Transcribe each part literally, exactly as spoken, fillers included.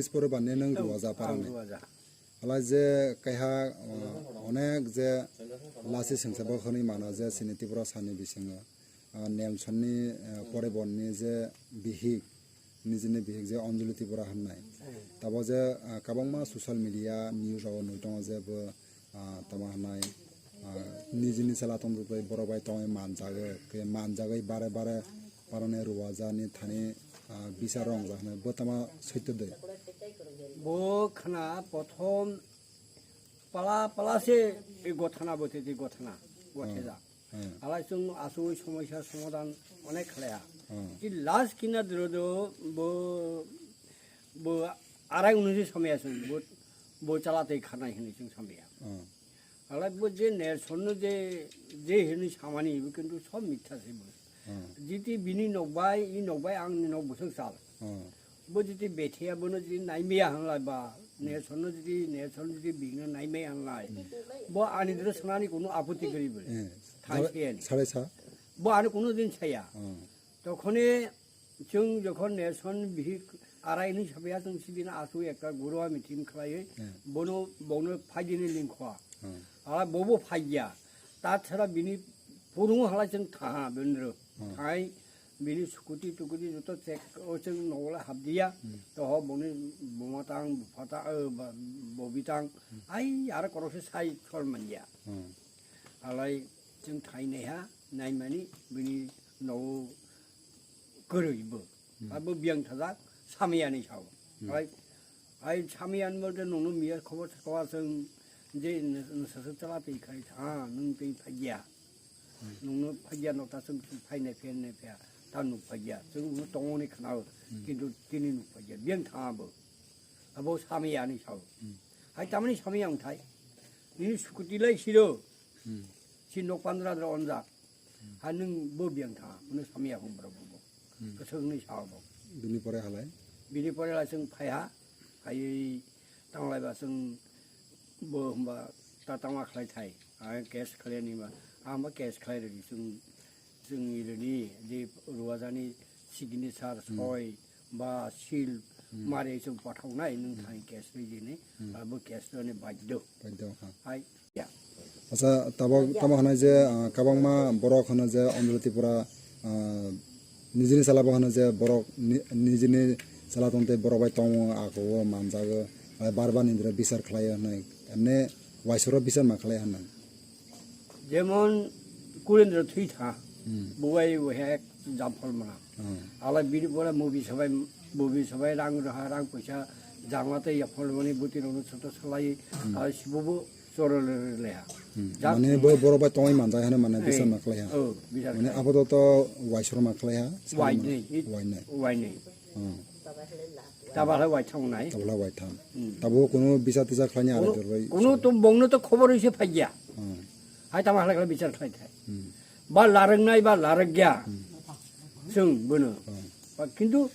Pore bani nang ruwaja parani. Ang ruwaja. Hala je kaiha, uh, onek je lasi sengsa bo hwnwi mano je chini Tripura sani bisingo, uh, Nelson ni, uh, pore bonni je bihik, nijini bihik je Anjali Tripura hwnnai. Tabo je, uh, kwbangma social media news rogo nui tongo je bo, ah, tamo hwnai, ah, nijini chwla tongmani borok bai tongwi manjagwi, khe manjagwi bare bare parani ruwajani thani, ah, bisar rwngjak hwnwi bo tamo soitto de? Bo khna prothom pala pala se e gothana bo te gothana gothejak. Hmm. Alai chwng asugwi somosa somadhan onek khlaiya. Hmm. Ki last kina dro do bo, bo arai unusi samaya chwng bo, bo chala tei khanai hwnwi chwng samaya. Hmm. Alai bo je Nelson no je, je hwnwi samani bo kintu sob mitha se bo. Hmm. Jiti bini nokbai, i nokbai ang ni nok bwswk sal. Hmm. Bo jiti bethiya bono jiti naimaya hanglai ba, Nelson no jiti, Nelson jiti bini naimaya hanglai. Hmm. Bo ani dro sanani kunu aputi gori bo. Hmm. Thai Sare, siyani. Sare sa. Bo ani kunu din saya. Hmm. Tokhone chwng jokhon Nelson bihik arai ni sabya chwng sidin asu ekta guru ami team khlaiwi Hmm. bono, bono phaidini lingkhoa. Hmm. Ala bobo phaiya. Ta chara bini purung hala chwng thaha bendro. Hmm. Thai bini scooty tukuti joto check o chwng nogla habdiya. Hmm. To ho boni buma tang, bupha tang, eh, ba-, bobi tang. Hmm. Ai, aro korokse sai chol manya. Hmm. Alai chwng thai naiha, naimani bini nogo kwrwi bo. Hmm. Abo biyang thajak, samiyani sao. Hmm. Alai, ai samiyani bolte nungno miya khobor sakwa chwng je n-, n-, saswk chala twi khai tha, nwng twi phaiya. Hmm. Nungno phaiya no ta chwng phai nai phe nai phe, ta nuk phaiya. Chwng no tongo ni khna, Hmm. kintu tini nuk phaiya. Biyang tha bo. Abo samiyani sao. Hmm. Hai tamani samiya wng thai. Nini scooty lai siro. Hmm. Si nok pandra dra onjak. Hmm. Ha nwng bo biyang tha, mano samiya hum bro bo. Hmm. Kwthwng ni sao bo. Bini pore halai? Bini pore lai chwng phai ha. Phaiwi tanglai ba chwng bo hwnba ta tangma khlai thai. Ang case khlai ni ba. Ang ba case khlai rwdi chwng Chwngni rwni je ruwajani signature Hmm. soi ba seal Hmm. mari chwng pathaunai nwng Hmm. thani case rijini Hmm. abo case rwni baidho. Baidho, ha. Hai, ya. Acha, tabok tamo hwnai je, ah, kwbangma borok hwno je Anjali Tripura, ah, nijini chwla bo hwno je borok ni-, nijini chwla tongtwi borok bai tongo, ago o manjago, ah, bar bar nini bichar khlaio hwnwi. Emne waisoro bichar ma khlai hwnwi. Jemon Kulendra thwi tha, Hmm. bubai wahya ek jampol mana. Hmm. Ala bini pore movie sabai, movie sabai rang raha, rang poisa jangla tei yaphol mani buti rokno soto salai, Hmm. ala sibubu chorole leha. Hmm. Jak Mane bo borok bai tongwi manjai hane mane Eh, bichar ma khlai ha. Oh, bichar Mane khlai. Apato to waisoro ma khlai ha. Wai Sama- nei, it- Wai nei. wai nei. Hmm. Tabala wai thang nai. Tabala wai thang. Hmm. Tabo kuno bisa tisa khlai ni Kuno, ara dorbai. kuno to bongno to khobor hoise phaiya. Hmm. Hai tama halai khlai bichar khlai thai. Hmm. Ba larang nai ba larang ya. Hmm. Sung bono. Hmm. Ba kintu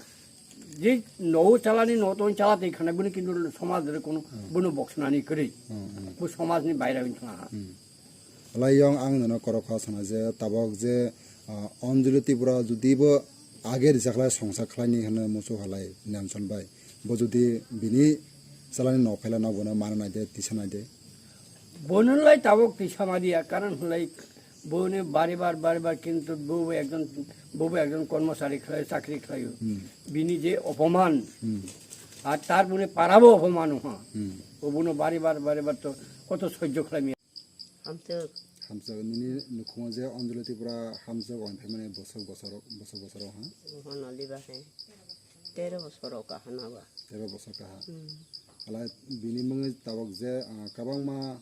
je no chalani no ton chala tei khana bono kintu somaj re kuno Hmm. bono boksnani kwrwi. Hmm, hmm. Bo somaj ni baira wng thang ha. Hmm. Alaiyong ang nono korokha sana je tabok je, ah, Anjali Tripura judi bo age rijak lai songsa khlaini hwnwi muchuk halai Nelson bai. Bo judi bini chalani nok phaila no bono mana naide, tisa naide. Bono lai tabok tisa madiya, karon hwnlai boni bari bar, bari bar kintu bo bo ekjon, bo bo ekjon kormochari khlai, chakri khlaio. Hmm. Bini je opoman, Hmm. ar tar boni parabo opoman ha. Hmm. Obono bari bar, bari bar to koto sojjo khlai. Hamswk. Hamswk, nini nukhungo je Anjali Tripura hamswk wng phaimani bosok bosoro, bosok bosoro ha? Oho, noliba he. Tero bosoro kaha naba. Tero bosor kaha. Hmm. Ala bini mungwi tabok je, ah, kwbangma,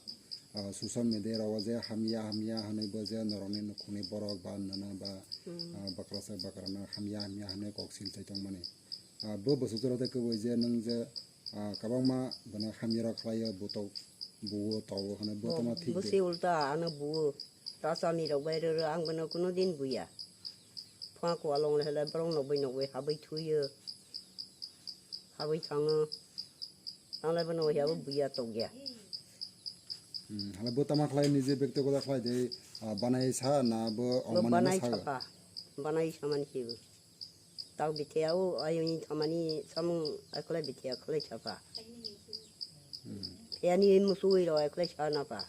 ah, social media rogo je hamya hamya hwnwi bo je norokni nukhungni borok ba nana ba, Hmm. ah, bakrasa bakrana hamya hamya hwnwi kok sil chai tongmani. Ah, bo bosok jora tei kwbwi je nwng je Ah, kwbangma bono hamya rok khlaio, butok buo, togo hwnwi bo tamo thik de. Bwswi ulta ano buo. Tasami rok bai rw rw ang bono kuno din buya. Phua kualong le hwlai borok nokbai nokbai habwi thuio. Habwi thango. Ang lai bono hwya bo buya tokya. Hmm, hala bo tamo khlai nije bektigoto khlai de, ah, banai sa na bo Bo ongmani banai sago? Saka. Banai samani sibo. Tak bithaya o ayoni thamani samung akla bithaya khlai chapa. Phiyani musuwi ro akla chana pa.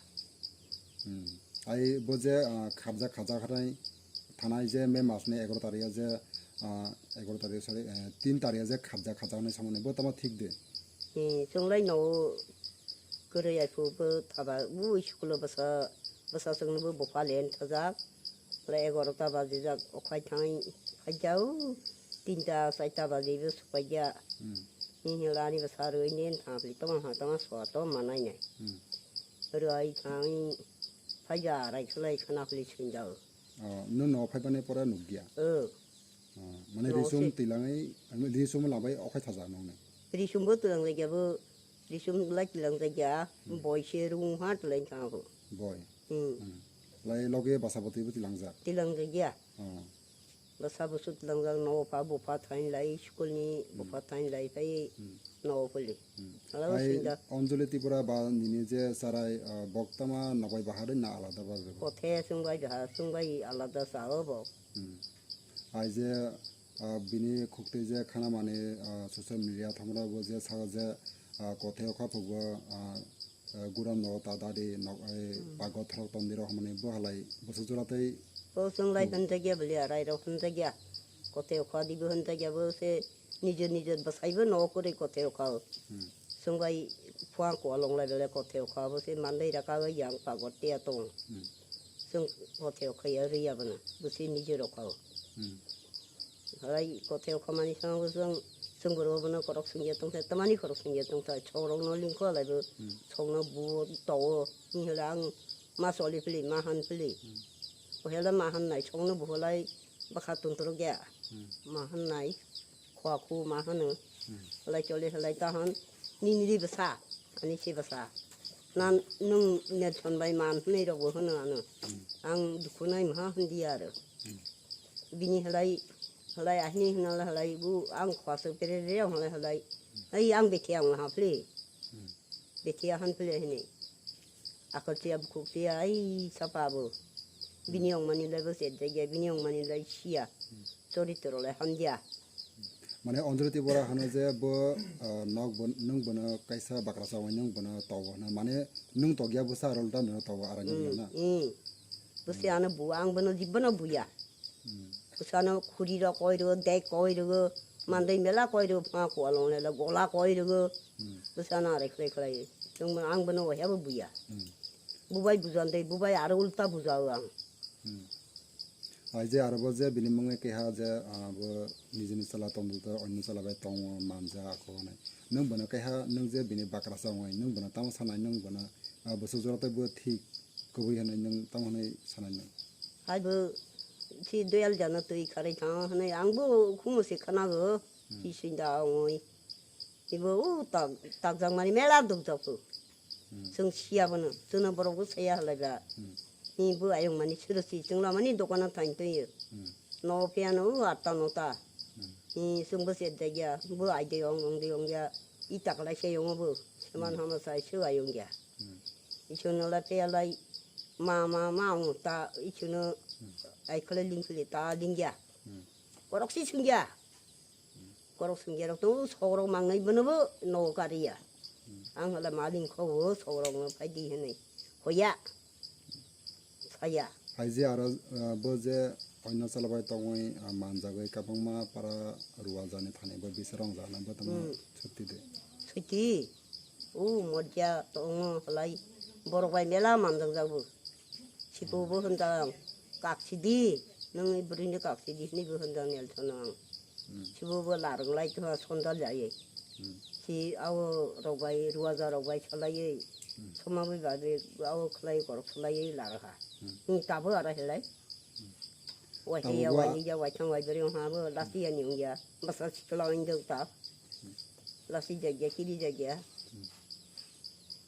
Ai bo je, ah, kharja khaja khatai thanai je May mas ni egaro tarik je, ah, egaro tarik, sorry, eh, tin tarik je kharja khaja hwnwi samani bo tamo thik de. Hmm, chwnglai no kwrwi ai phu bo thaba bo school o bwsa bwsa chwngno bo bupha len thajak. Pura egarota bajijak, okhai thangwi phaijak, o tinta, charta bajibo sokphaijak. Hmm. Hinhila ani bwsa rwui nen thangphili tongma ha tongma soa tongma nainai. Hmm. Rwui thangwi phaijak, arai khlai khwnaphili swngjak. Oh, nwng nogo phaibani pore nukya? Oh. Oh, mane nogo risum se. Tilangwi, risum labai okhai thajak nokni? Risumbo twlang jagya bo, risum lai twlang jagya, hmm, boi se rung ha twlang thangbo. Boi? Hmm. Hmm. Lai loge basa bwtwi bo tilangjak. Tilangjak ya. Oh. Basa bwswk tilangjak, nogo pha bupha thain lai, school ni, hmm, bupha thain lai phai, hmm, nogo phuli. Hmm. Ala bo ai sinda. Anjali Tripura ba nini je sarai, ah, bok tama nobai bahari na alada ba bebo? Kothe chwngbai baha, chwngbai alada sa o bo. Hmm. Ai je, ah, bini khukti je khana mani, ah, social media thamra bo je sa je, ah, kothe okha phukbo, ah, eh, guram no ta dadi nok, eh, hmm, pago throk tondiro hwnmani bo halai bwswk jora tei bo chwng lai hmm, hwnjakya bwlya, rairok hwnjakya, kothe okha dibo hwnjakya, bo se nijor nijor bwsaibo nogo kwrwi kothe okha o. Hmm. Chwng bai phuang kualong lai belai kothe okha, bo se mandai raka o yang pago tia tong. Hmm. Chwng kothe okha ya rwya bono, bo se nijor okha o. Hmm. Halai kothe okhamani swngo chwng, chwng borok bono korok swngya tongthai, tamani korok swngya tongthai, sokrokno lingkho halaibo, hmm, sokno buo towo, hinhela ang ma choli phili, ma han phili. Hmm. Ohela ma hannai, sokno buholai bwkha tunturukya, hmm, ma hannai, khua khu ma hano, hmm, halai choli halai ta han, nini ri bwsa. Ani se bwsa. Na nwng Nelson bai man hwnwi rokbo hwno ano. Hmm. Ang dukhu nai maha hwndiya aro. Hmm. Bini halai, halai ahini hwnla halai bu ang khwaswk perere hwnla halai. Hmm. Ai ang bethe ang ha phli. Hmm. Bethe ahan phli hini. Akol tiya bukhuk tiya ai sapa bo. Bini ongmani lai bo sedre ge, bini ongmani lai siya. Hmm. Chori toro lai hamdiya. Mane Anjali Tripura hano je bo, ah, nok bo, nwng bono kaisa bakrasa bai nwng bono togo hwnna. Mane nwng togya bwsa aro ulta nono togo arani hmm, hwnna. Hmm. Bwsa ano bu ang bono jibbono buya. Hmm. Bwsano khuri rok koi rwgo, dek koi rwgo, mandai mela koi rwgo, phang kualong lela gola koi rwgo. Hmm. Bwsano arai khlai khlai. Nwng ang bono wahya bo buya. Hmm. Bubai bujan dei, bubai aro ulta bujao ang. Hmm. Ai je aro bo je bini mungwi keha je, ah, bo nijini chwla tongmung tei onno chwla bai tongo manja ako hwnwi. Nwng bono keha nwng je bini bakrasa wngnai, nwng bono tamo sanai, nwng bono, ah, bwswk jora tei bo thik kwbwi hwnwi nwng tamo hwnwi sanai nwng? Hai bo si doyal jano twi kharwi thango hwnwi ang bo khumu se khwnago, hmm, si sinda ongoi. Ibo o tak, takjak mani mela dukjak phu. Hmm. Chwng siya bono, chwngno borok bo saya halai ba. Hmm. Ni bo ayung mani siro si chwng lamani dokano thain twi. Hmm. No phiya no o atta nota. Hmm. Ni chwng bo se dagya, bo ai de ong ong de ong ya. I taklai se yong bo. Seman hmm, hama sai se ayung ya. Hmm. I chwng no la phiya lai ma ma ma ong ta i chwng no hmm, ai khle ling khle ta ling ya. Hmm. Borok si chwng ya. Korok sungya rok tongo, sok rok mangnai bono bo nogo kariya. Hmm. Ang hala maling kho o sok rok no phai di hinwi. Hoya. Saya. Hai je aro, ah, bo je oino chwla bai tongwi, ah, manjagwi kwbangma para ruwajani thani bo bisar rong jana bo tamo hmm, sutti de. Sutti. O modya tongo halai borok bai mela manjak jago. Sibo bo hwnjak ang, "Kaksidi, nwng bwrwini kaksidi," hwnwi bo hwnjak Nelson ang. Hmm. Sibo bo larwk lai tongma sondal jaiwi. Hmm. Si abo rok bai, ruwaja rok bai salaiwi, hmm, soma bai bai abo khlai korok salaiwi larwkha. Hmm. Nwng tabo aro helai. Hmm. Wai tabo haiya, ba wai ya, wai thang wai bwrwi wngkha abo last year ni wngya. Bwsa sikla wngya ta. Hmm. Lasi jagya, kiri jagya. Hmm.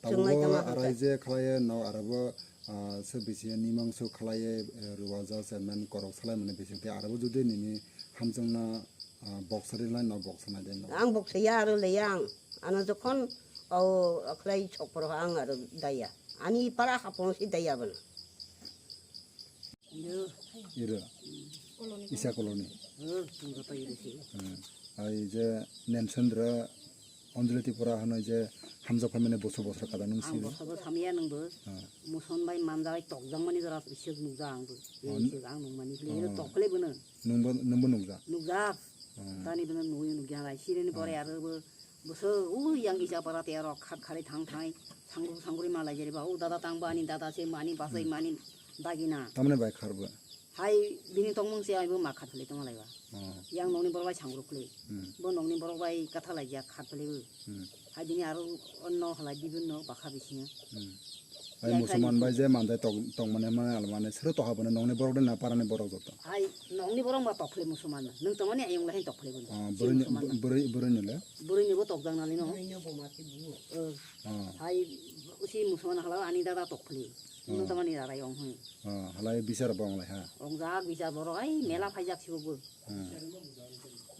Chwnglai tongma hwnka. Tabukbo arai je khlaiye, no arabo, ah, se bisi nimang so khlaiye, eh, ruwaja chairman korok salai mani bisingtwi arabo jodi nini hamjakna, ah, boksa rinai no boksa nai de no. Ang boksa ya aro le yang. Ano jokhon o khlai chokporo ang aro daya. Ani para hapong si daya bono. Iro. Isa koloni. Hmm, joto iri si. Hmm. Ai je Nemchandra Anjali Tripura hwnwi je hamjak phaimani boso bosra kada nung si. Ang boso bo samya nung bo. Hmm. Muson bai manja bai tokjak mani jora isuk nukjak ang bo. Oh, isuk ang nung mani kle oh, tok kle bono. Nungbo, nungbo nukjak? Nukjak. Hmm. Tani bono nugwi nukya lai. Sireni pore hmm, aro bo, boso u yang isa para te aro khat khari thang thang. Sangru sangru ma lai jeri ba. U dada tang ba ani dada se mani basai hmm, mani dagina. Tamne bai kharbo. Hai bini tongmung se ai bo ma khat philai tong lai ba. Oh. Yang nokni borok bai sangru philai. Hmm. Bo nokni borok bai katha lai jak khat philai bo. Hmm. Hai bini aro onno halai bibinno bakha bisingo. Hmm. Ai ya musulman khai bai je mandai tok, tong mane mane almane sero toha bone nokni borok de na parani borok joto. Hai nokni borok ma tok philai musulman. Nung tong mani ayung lai tok philai bo. Oh, si bwrwi ni, musulman. Bwrwi, bwrwi ni le? Bwrwi ni bo tok jang nali no. Bwrwi ni bo ma si bu. Oh. Oh. Hai usi musulman hala ani dada tok philai. Oh. Nung tong mani rarai ong hoi. Oh, halai bisar bo ong lai ha. Ong jak bisar borok ai mela phai jak si bo. Hmm.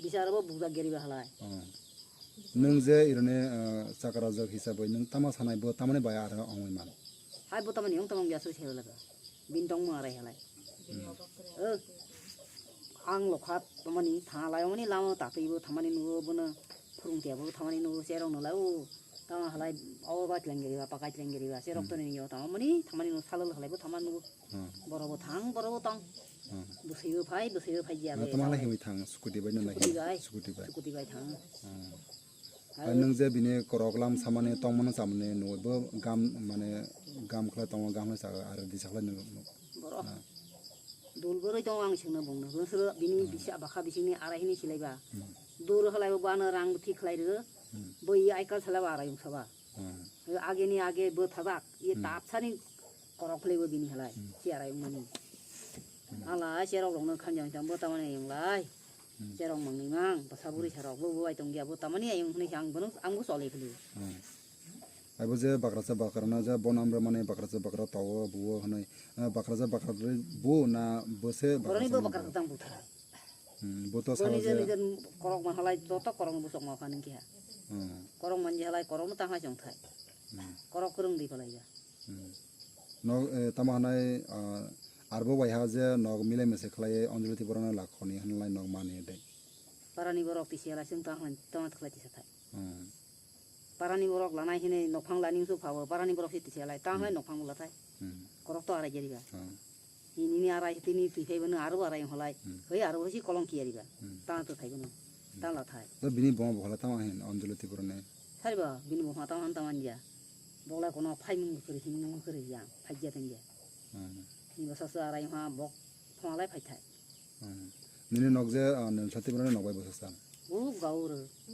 Bisar bo bujak geri ba halai. Hmm. Nwng je ironi, ah, chakrajak hisabai nwng tama sanai bo tamani bai aro ongwi man. Hai bo tamani ong tamang biaso se wala. Bin tong ma rai halai. Hmm. Eh, ang lokhat tamani tha lai mani lama ta tei bo tamani nugo bono phurung te bo tamani nugo serong no lai o tama halai o ba tleng geri ba pakai tleng geri ba serok hmm, to ni yo tamani tamani no salal halai bo tamani nugo. Hmm. Borok bo thang, borok bo tong. Hmm. Bwswi bo phai, bwswi bo phai ya. Na be, tama lai himwi thang, scooty bai na lai scooty himwi, bai. Scooty bai. Scooty bai thang. Hmm. Hai nwng je bini korok lam samani tongmano chamani nugwi bo gam mane gam khlai tongo, gam khlai chao, aro disa khlai nw-, nw-, borok. Hmm. Dul boroi tongo ang sengno bongno. Bwswro bini hmm, bisa bakha bisingni arai hini silai ba. Hmm. Dur halai bo ano rang thik khlai rw. Hmm. Bo i ai kal sala ba arai wngsa ba. Hmm. Ageni age bo thajak, ye hmm, tapsani korok khlaibo bini halai, hmm, chiarai wngmani. Hmm. Ala cherok rokno khanjang jang bo tamani ayung lai. Hmm. Cherok mangni mang, bwsa buri hmm, sarok bo bo bai tongya bo tamani ayung hwnwi ang bono ang bo choli phili. Hmm. Abo je bakrasa bakrana je bon amra mane bakrasa bakra tawo buo hwnwi, eh, bakrasa bakra bo na bose boroni bakrasa bo nangbo? Bakrasa tang butha. Hmm, bo to sabo nijer je nijer korok man halai joto korok busok ma phani kiha. Hmm. Korok man je halai korok no tang hai chong thai. Hmm. Korok kwrwng di phalai ja. Hmm. Nok, eh, tamo hanai, ah, arbo bai ha je nok milai mese khlai Anjali Tripura no lakhoni hanlai nok mani de. Parani borok tisi halai chwng tang hai tama khlai tisa thai. Hmm. Parani borok lanai hinwi nokphang lani wngsu phabo, parani borok se tisi halai, tang hai hmm, nokphang bwla thai. Hmm. Korok to arai jariba. Hmm. Nini arai, tini twi phai bono aro arai wng halai. Hmm. Hoi aro hoi si kolong kiya riba. Hmm. Tang to thai bono. Hmm. Tang la thai. To bini boma bokhala tamo hin Anjali Tripura ni. Sariba, bini boma tamo han tamo anja. Bokla kono phai mung kwrwi hin mung kwrwi ya, phai ya tang ya. Hmm. Ni basa sa arai ha bok phama lai phai thai. Hmm. Nini nok je, ah, Nilsati borok nok bai bwsajak. O gaur.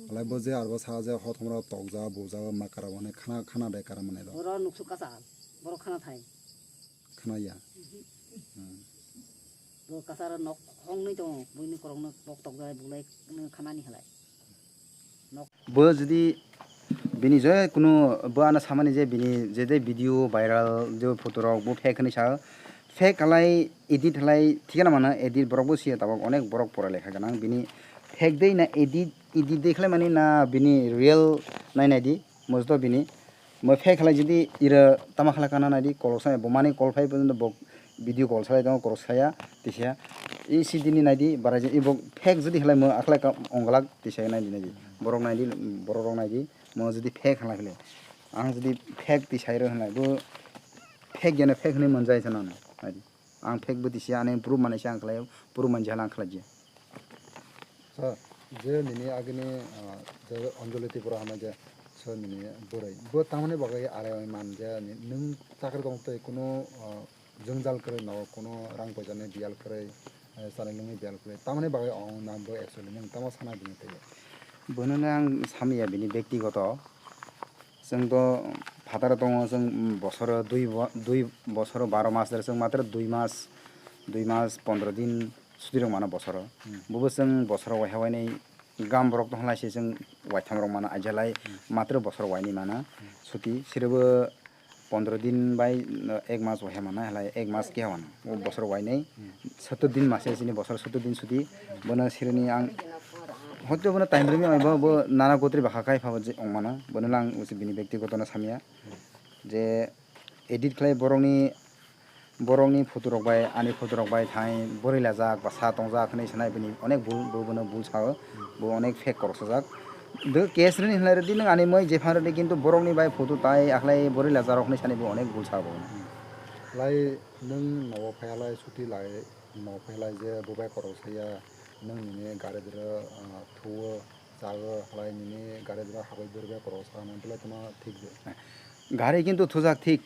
Alai bo je arbo sa je hothom rok tokjak, bujak, ma kara bo hwnwi khana, khana de kara manai rok. Borok nuksu kachal. Borok khana thai. Khana ya. Mhm. Hmm. Bo kachar nok hongni tongo, buini korokno bok tokjak, bulai khana ni halai. Nok. Bo jodi bini je kunu bo ano samani je bini je de video viral je photo rok bo fake hinwi sa fake halai edit halai thikana mano edit borok bo siya tabok onek borok pora lekha ganang bini fake de na edit edit de khlai mani na bini real nai nai di mojto bini mo fake halai jodi ira tama khala kana nai di kolok sai bo mani call phai bo video call salai tongo korok saya tisa i si dini nai di bara je ibo fake jodi halai mo akhlai ka onglak tisa nai di nai di borok nai di borok rok nai di mo jodi fake halai khle ang jodi fake tisai rw halai bo fake jana fake hinwi manjai sa nang nai di ang fake bo tisi ani proof manai se ang khlai proof manjai halai ang khlai je. So, je nini agini, ah, je Anjali Tripura hwnwi je, so nini bwrwi. Bo tamoni bagwi arai man je ni-, nwng chakri tong twi kuno, ah, jwngjal kwrwi nogo, kuno rang poisa ni biyal kwrwi, eh, chanai lwngni biyal kwrwi. Tamoni bagwi ong na bo actually nwng tamo sana bini twi? Bono le ang samya bini bektigoto. Chwng to phataro tongo, chwng bosoro dui bo-, dui bosoro baro mas, chwng matro dui mas, dui mas pondro din suti rok mano bosoro. Hmm. Bobo chwng bosoro waiha wainwi gam borok tongkha lai se chwng waitham rok mano, aija lai hmm, matro bosoro wainwi mano hmm, suti. Sirebo pondro din bai ek mas waiha mano, halai ek mas keha mano. O bosoro wainwi hmm, sottor din mase chini bosoro sottor din suti. Bono sireni ang hoito bono time rwmi bo, bo nana gotri bwkha khai pha bo je wng mano. Bono lang bini bektigoto no samya je edit khlai borokni Borokni photo rok bai, ani photo rok bai thai bwrwi lajak ba sa tongjak hinwi sanai, bini onek bul, bo bono bul sao, bo onek fake korok sajak. Do case rini hinlai rwdi nwng ani moi jephang rwdi, kintu borokni bai photo tai akhlai bwrwi lajak rok hinwi sani bo onek bul sao bo. Lai nwng nogo phaiya lai suti lai, nogo phaiya lai je bo bai korok saya, nwng nini gari dwra, ah, thuo, chago, lai nini gari dwra habai bwrwi bai korok sa hinwi belai tongma thik de. Gari kintu thujak thik.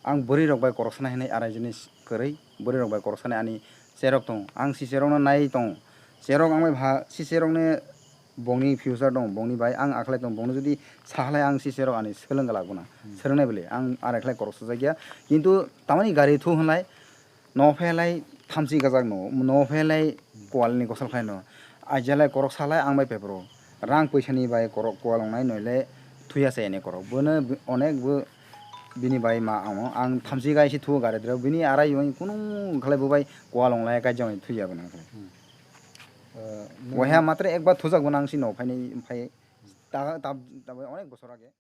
Ang bwrwi rok bai korok sanai hinwi arai jinis kwrwi, bwrwi rok bai korok sanai ani cherok tongo. Ang si cherok no nai tongo. Cherok ang bai bha, si cherok ni bongni future dong, bongni bai ang akhlai tong, bongni jodi sahalai ang si cherok ani swlwng galak bono. Hmm. Swrwngnai bwle, ang arai khlai korok sajak ya. Kintu tamani gari thu hinlai, no phailai thamchi gajak no, no phailai kwal ni gosal khlai no. Aijalai korok salai ang bai pepro. Rang poisa ni bai korok kwal wngnai noile thuya se ene korok. Bono bi-, onek bo bini bai ma ang, ang thamchi gai se thuo gari dro. Bini arai yong kunu khlai bo bai kwal wnglai kai jong thuya bono khlai. Hmm. Eh, nwng Waiha matre ekbar thujak bono ang si no phainai phai ta, ta, ta, onek bosor age.